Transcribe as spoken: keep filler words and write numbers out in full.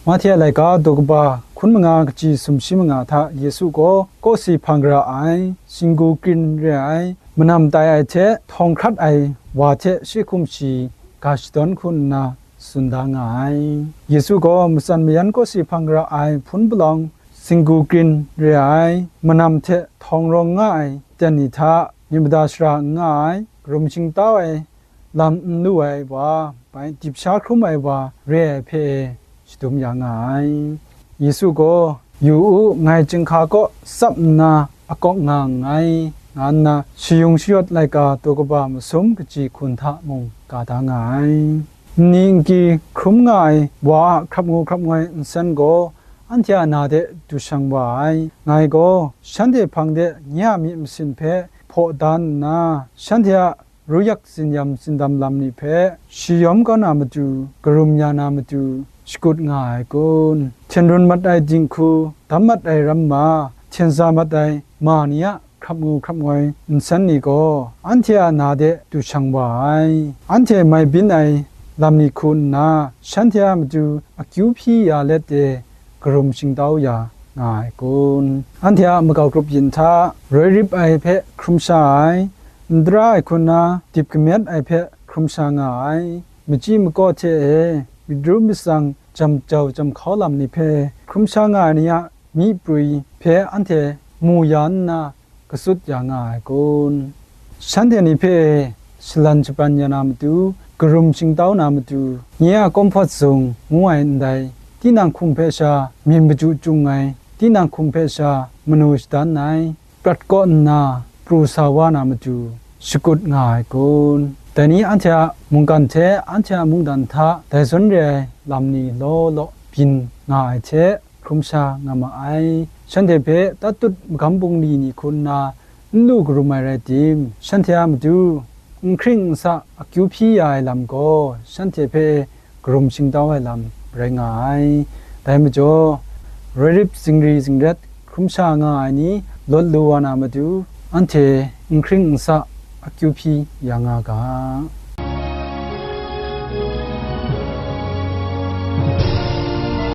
Mahte a laika daw kaba hkun manga kaji sumshi manga hta Yesu gaw kawsi hpang gara ai, singgu krin re ai, manam tai ai hte htawng hkrat ai wa hte shi hkum shi ga shadawn hku nna tsun da nga ai. Yesu gaw matsan mayan kawsi hpang gara ai hpun palawng, singgu krin re ai, manam hte htawng rawng nga ai ten ni hta myit mada shara n nga ai, karum shingtau ai lam n lu ai wa, bai dip sha hkrum ai wa re ai hpe e shadum ya nga ai. Yesu gaw, "Yu u, ngai chyinghka kaw tsap nna akawk nga nngai," nga nna shayung shayawt laika daw kaba masum kaji hkun hta mung ga da nga ai. Nni nki hkrum nga ai wa a hkrap ngu hkrap ngoi nsen gaw anhte a na de du shang wa ai. Ngai gaw shanhte hpang de nye a myi masin hpe hpaw dan nna, shanhte a ruyak zinyam zindam lam ni hpe shayawm kau na matu, karum ya na matu, shakut nga ai kun? Hten run mat ai dinghku, dam mat ai ramma, hten za mat ai ma ni a hkrap ngu hkrap ngoi nsen ni gaw, anhte a na de du shang wa ai. Anhte mai byin ai lam ni hku nna, shanhte a matu akyu hpyi ya let e, karum shingtau ya nga ai kun? Anhte a makau grup yin hta, roi rip ai hpe hkrum sha ai, ndara ai hku nna dip kamyat ai hpe hkrum sha nga ai, machyi makaw hte e myit ru myit tsang jam jau jam hkau lam ni hpe hkrum sha nga ai ni a myi prwi hpe anhte mu ya nna, katsut ya nga ai kun? Shanhte ni hpe e shalan shaban ya na matu, karum shingtau na matu, nye a kawmhpawt zung ngu ai ndai, tinang hkum hpe sha myin maju chyung ai, tinang hkum hpe sha manu shadan ai, prat kaw nna pru sa wa na matu, shakut nga ai kun? Dai ni anhte a mungkan hte anhte a mungdan hta dai zawn re ai lam ni law law byin nga ai hte, hkrum sha nga ma ai. Shanhte hpe tatut magam bungli ni hku nna n lu karum ai rai tim, shanhte a matu n hkring n sa akyu hpyi ya ai lam gaw, shanhte hpe karum shingtau ai lam rai nga ai. Dai majaw, roi rip zingri zingret hkrum sha nga ai ni lawt lu wa na matu, anhte n hkring n sa akyu hpyi ya nga ga.